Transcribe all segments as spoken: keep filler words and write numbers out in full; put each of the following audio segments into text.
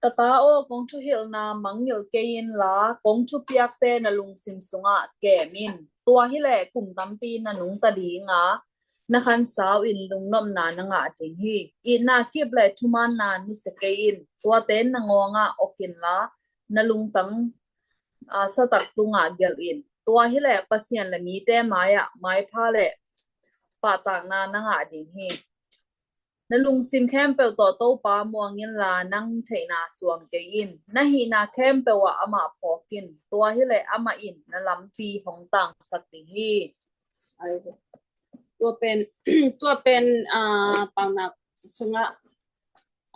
Ka ta aw, kong thuhilhna mangngilh kei inla, kong thupiakte na lungsim sungah kem in. Tua hileh kum tampi na nungta ding a, na khansau in lungnopna na ngah ding hi. Itna kip le thumaanna nusia kei in. Tuate na ngawngah ok inla, na lungtang, aa, satak tungah gelh in. Tua hileh Pasian le mite mai-ah maipha le pahtakna na ngah ding hi. Na lungsim khempeuh tawh Topa muang inla, nang theihna suang kei in. Na hihna khempeuh ah amah phawk in. Tua hileh amah in na lampi hong tangsak ding hi. Tua pen, tua pen, aa, paunak sungah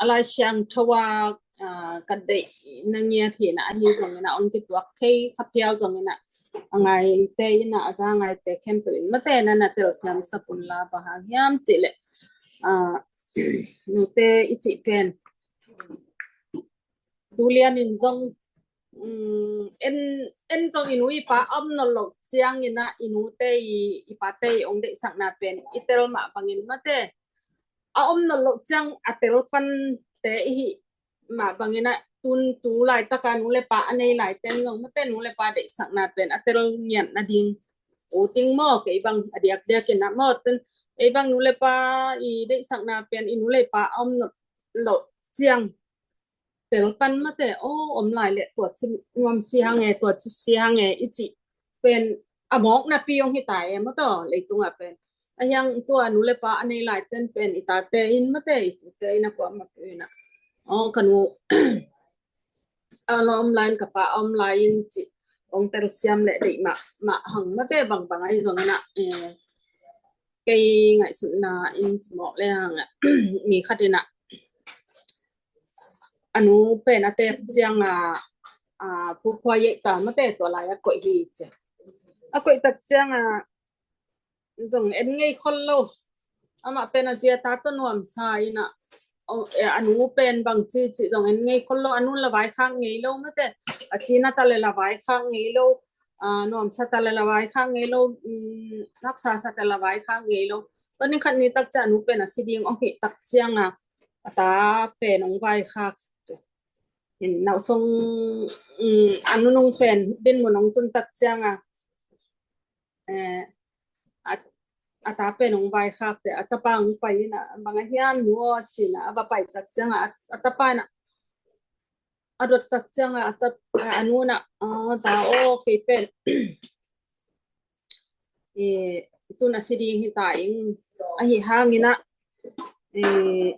a Lai Siangtho ah, aa, ka deih na ngiat hi na, ahi zongin ah hong kituak thei kha phial zongin ah, a ngaite in ah, a za ngaite khempeuh in mate na na telsiam sak unla, bang hang hiam cih leh, aa, nute i cih pen tu lian in zong, um, en, en zong i nu i pa a om nawn loh ciangin ah, i nute i, i pate i hong deihsakna pen i tel mah bangin mate, a om nawn loh ciang a tel pante i hih mah bangin ah, tun tu laitaka nu le pa a nei laite in zong mate, nu le pa deihsakna pen a tel ngiat nading ut ding maw? Kei bang a diakdiak in ah maw, tun kei bang nu le pa i deihsakna pen i nu le pa a om nawn loh ciang tel pan mate, aw, om lai leh tua ci nuam si hang e, tua ci si hang e i cih pen a mawk napi hong hi ta e maw, tua leitungah pen. A hiang tua nu le pa a nei laite in pen i tate in mate, i tute in a kuamah pen ah, aw, ka nu a om lai in, ka pa a om lai in cih hong telsiam leh deih mah, mah hang mate, bangbang ahi zongin ah, eh, kei ngaihsutna in ci mawk le hang ah, mi khat in ah a nu pen a teek ciang a, a, phuphua yeih ta mate, tua lai a koih hi ci. A koih tak ciang a zong en ngei khol lo. Amah pen a zi a ta tawh nuamsa in ah, a nu pen bangci cih zong en ngei khol lo. A nu in la vaikhak ngei lo mate. A cina ta le la vaikhak ngei lo. A, nuamsa ta le la vaikhak ngei lo. Um, haksa sa ta le la vaikhak ngei lo. Tua ni khat ni tak ciang a nu pen a si ding hong hih tak ciang a, a ta pen hong vaikhak. In, nausong, um, a nunung pen dinmun hong tun tak ciang a, eh, a, a ta pen hong vaikhak teh, a tapa hong pai in ah, bang a hiam nu aw ci in ah, a va pai tak ciang a, a, a tapa in ah a dot tak ciang a, a ta, a, a nu in ah, a, ta aw, kei pen, eh, tun a si ding hi ta ing, ahi hangin ah, eh,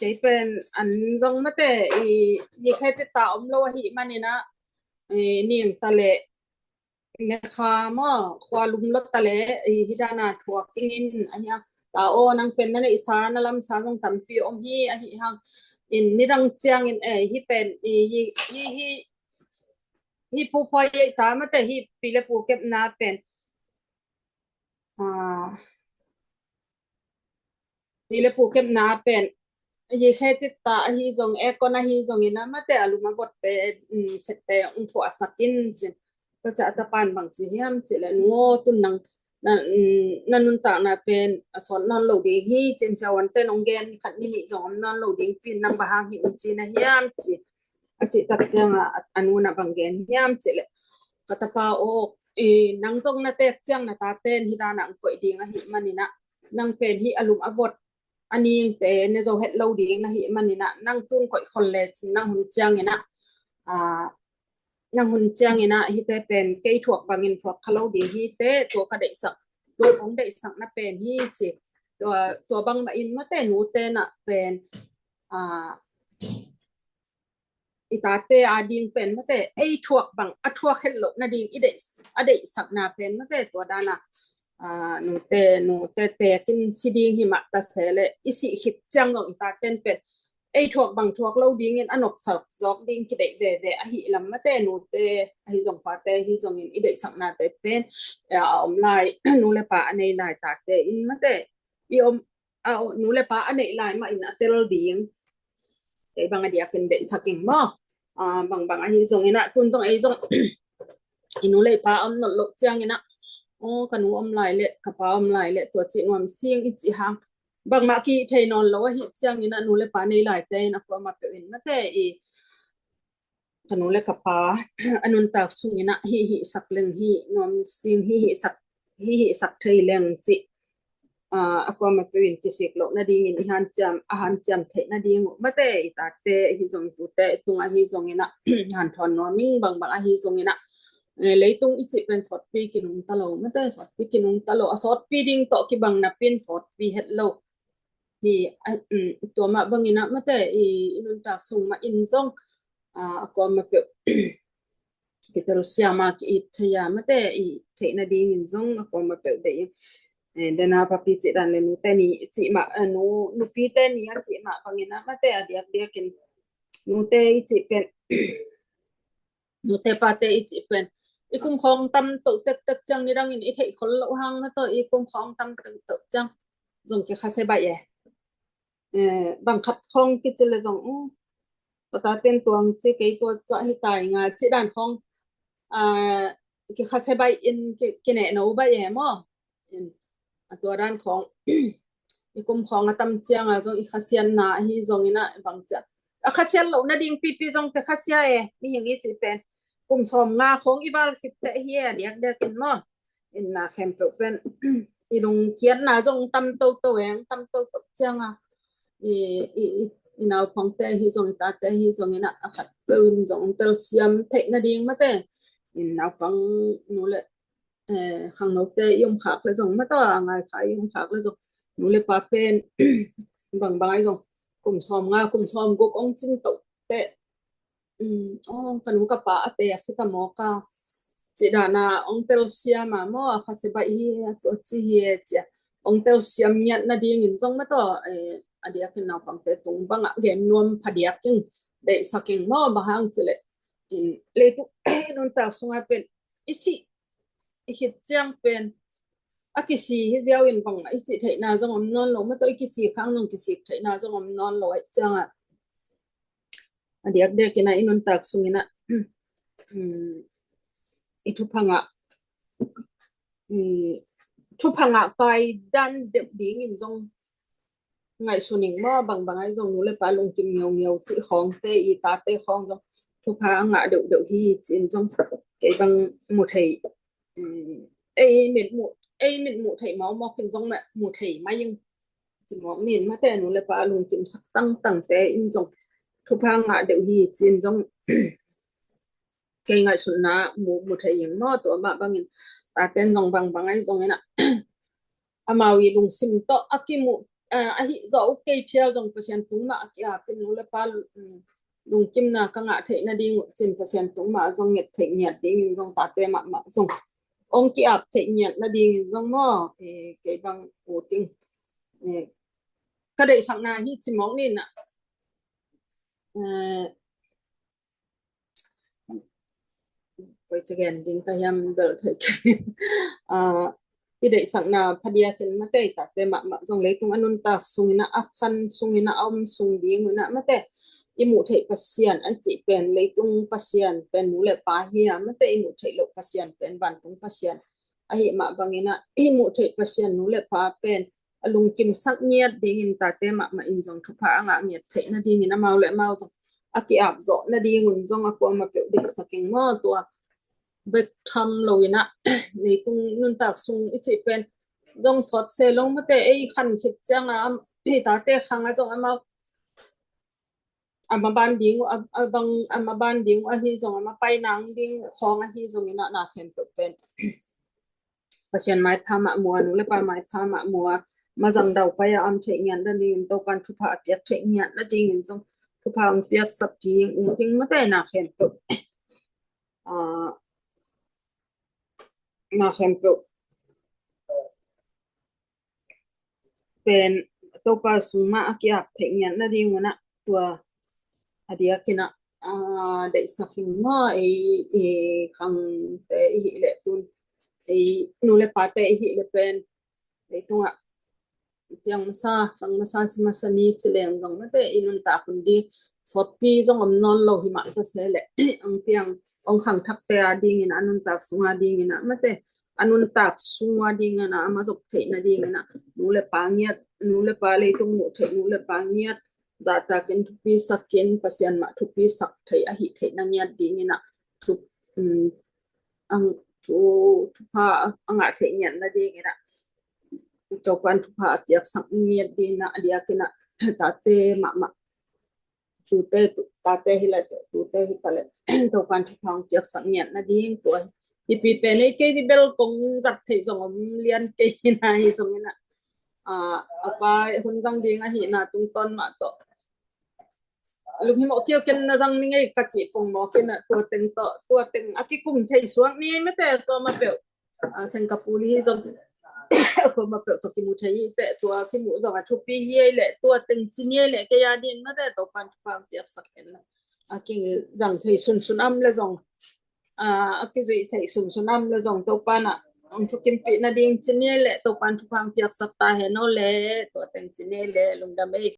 kei pen an zong mate, i, i khe tita om lo ahih manin ah, eh, ning ta le, ne kha maw, khua lum lo ta le, i, hi dan a thuak dingin, ahi a, ta aw, nang pen na neihsa, na lamsa zong tampi om hi, ahi hang, in, nidang ciangin, eh, hi pen, i, hi, hi, hi, hi phuphua yeih ta mate, hi pi le pu kepna pen, ah, pi le pu kepna pen, hi khe tita ahi zong, aircon ahi zongin ah mate, a lum a votte, um, sette hong phuahsak in cin. Tua ciang a tapan bang ci hiam cih leh, nu aw, tun nang, na, um, na nuntakna pen a sawt nawn lo ding hi cin, siavuante in hong gen khat ni nih zong om nawn lo ding pi in, nang bang hang hih na cihna hiam ci. A cih tak ciang a, a, a nu in ah bang gen hiam cih leh, ka tapa aw, i, nang zong na teek ciang na tate in hi dan a hong koih ding ahih manin ah, nang pen hih a lum a vot a ningte ne zo het lo ding na hih manin ah, nang tun koih khol lecin nang hun ciangin ah, a, nang hun ciangin ah hihte pen kei thuak bangin thuak kha lo ding hi teh, tua ka deihsak, tua kong deihsakna pen hi ci. Tua, tua bang mah in mate, nute in ah pen, a, i tate a ding pen mate, ei thuak bang a thuak het loh nading i deih, a deihsakna pen mate, tua dan a, a, nute, nute teek in si ding hi mah ta se leh, i sih khit ciang zong i tate in pen ei thuak bang thuak lo dingin a nopsak zawk ding kideih veve ahih lam mate, nute ahi zong pate ahi zongin i deihsaknate pen, a, a om lai, nu le pa a nei lai tate in mate, i om, a, nu le pa a neih lai mah in a tel ding. Kei bang a diakin deihsak ing maw. A, bangbang ahi zongin ah, tun zong ei zong i nu le i pa a om nawn loh ciangin ah, aw, ka nu om lai leh, ka pa om lai leh, tua cih nuam sing i cih hang bangmah kihih thei nawn lo ahih ciangin ah nu le pa nei laite in a kuamah peuh in mate i ka nu le ka pa a nuntak sungin ah hih hihsak leng hih nuam sing hih hihsak hih hihsak thei leng cih a kuamah peuh in kisik loh nadingin i hanciam a hanciam theih nading uh mate i tate ahi zong i tute i tungah ahi zongin ah hanthawn nuam ing bangbang ahi zongin ah leitung i cih pen sawtpi kinung ta lo mate sawtpi kinung ta lo a sawtpi ding tawh kibang napin sawtpi het lo hi. Tua mah bangin ah mate i nuntak sung mah in zong a kuamah peuh kitel siama ki-it thei a mate i theih nadingin zong a kuamah peuh deih in dena papi cih dan le nute ni cih mah nupite ni a cih mah bangin ah mate a diakdiakin nute i cih pen nute pate i cih pen i kum khawng tam toh tektek ciang nidangin i theih khol loh hang na tawh i kum khawng tam toh ciang zong kikhasia baih e. Bang khat khawng kici le zong ka taten tuang ci kei tua cah hi tai nga ci dan khawng kikhasia baih in kineh no baih e maw. A tua dan khawng i kum khawng a tam cianga zong i khasiatna ahi zongin ah bang ciah a khasiat loh nading pipi zong kikhasia e mihing i cih pen kum sawm nga khawng i val khit teh hi e a diakdiakin maw. Inna khempeuh pen i lungkiatna zong tam toto e tam toto cianga i i i naupangte hi zong i tate hi zongin ah a khat peuh in zong tel siam theih nading mate in naupang nu le khangnote i om khak le zong mataw a ngai kha i om khak le zong nu le pa pen bangbang ai zong kum sawm nga kum sawm guk ong cin toh teh ong ka nu ka pa a te a khita maw ka ci dana ong tel siam a maw a khasia baih hi a tua ci hi e cia ong tel siam ngiat nadingin zong mataw a diakin naupangte tung bangah gen nuam phadiakin deihsakin maw bang hang cileh in leituk nuntak sunga pen i sih i khit ciang pen a kisi hi ziau in bang i cih theihna zong om nawn lo mataw i kisi khang zong kisik theihna zong om nawn lo aih ciangah a diakdiakin ah i nuntak sungin ah i thupha ngah thupha ngah kai dan deuh dingin zong ngaihsun ing maw bangbang ai zong nu le pa lungkim ngeungeu cih khawngte i tate khawng zong thupha a ngah deuhdeuh hi cin zong kei bang mu thei ei mit mu ei mit mu thei mau mawkin zong mah mu thei mai ing ci mawk nin mate nu le pa lungkim sak tangtangte in zong thupha ngah deuh hi cin zong kei ngaihsutna mu mu thei ing maw tua mah bangin taten zong bangbang ai zongin ah amau i lungsim tawh a kimuh ahi zawh uh kei phial zong Pasian tung mah a kiapin nu le pa lungkimna ka ngah theih nading uh cin Pasian tung mah zong nget theih ngiat dingin zong tate mahmah zong ong kiap theih ngiat nadingin zong maw kei bang uh ting ka deihsakna hi ci mawk nin ah koi ci gen ding ka hiam bel thei kei i deihsakna phadiakin mate i tate mahmah zong leitung a nuntak sungin ah a khan sungin ah a om sung ding un ah mate i muh theih Pasian a cih pen leitung Pasian pen nu le pa hi a mate i muh theih loh Pasian pen vantung Pasian ahi mah bangin ah i muh theih Pasian nu le pa pen a lungkim sak ngiat dingin tate mahmah in zong thupha a ngah ngiat theih nadingin amau le amau zong a kiap zawh nadingun zong a kuamah peuh deihsak ing maw tua bek tham lo in ah leitung nuntak sung i cih pen zong sawt se lo mate ei khan khit cianga ei tate khang a zong amau a maban ding uh a bang a maban ding uh ahi zong a mapai nang ding khawng ahi zongin ah na khempeuh pen Pasian maipha mah mua nu le pa maipha mah mua mazang dau pai a am theih ngiat nadingin Topan thupha a piak theih ngiat nadingin zong thupha ang piaksak ding uh ding mate na khempeuh na khempeuh pen Topa sung mah a kiap theih ngiat nadingun ah tua a diakin ah deihsak ing maw ei khangte i hih leh tun ei nu le pate i hih leh pen leitungah piang masa khang masa si masa ni ci leng zong mate i nuntak hun ding sawtpi zong om nawn lo hi mah ta se leh ang piang ong khang thakte a dingin a nuntak sunga dingin ah mate a nuntak sung ua dingin ah, a mazok theih nadingin ah, nu le pa ngiat, nu le pa leitung muh theih, nu le pa ngiat, zahtakin thupisakin, Pasian mah thupisak thei, a hih theih na ngiat dingin ah, thu, um, ang, thu, thupha a ngah theih ngiat nadingin ah, Topan thupha a piaksak ngiat dingin ah, a diakin ah, tate mahmah, tute, tu-, tate hi le, tute hi ta le, Topan thupha hong piaksak ngiat nading tua hi. Hipi pen ei kei di bel kong zat theih zong om lian kei hi na hi zongin ah, a, a pa hun zang ding ahihna tungtawn mah tawh, lunghimawh kio ken na zang ni ngei ka cih pongmawk in ah, tua teng tawh, tua teng a kikum thei suak ni mate, tua ma peuh, a, Singapore hi zong, tua ma peuh tawh kimu thei hi teh, tua kimu zong a thupi hi ei leh, tua teng ci ni ei leh, kei a din mate, Topan thupha hong piaksak hen la, a kizang thei sunsun om le zong, a, a kizuih thei sunsun om le zong, Topan ah hong thukimpih nading ci ni ei leh, Topan thupha hong piaksak ta hen aw le, tua teng ci ni ei leh, lungdam ei.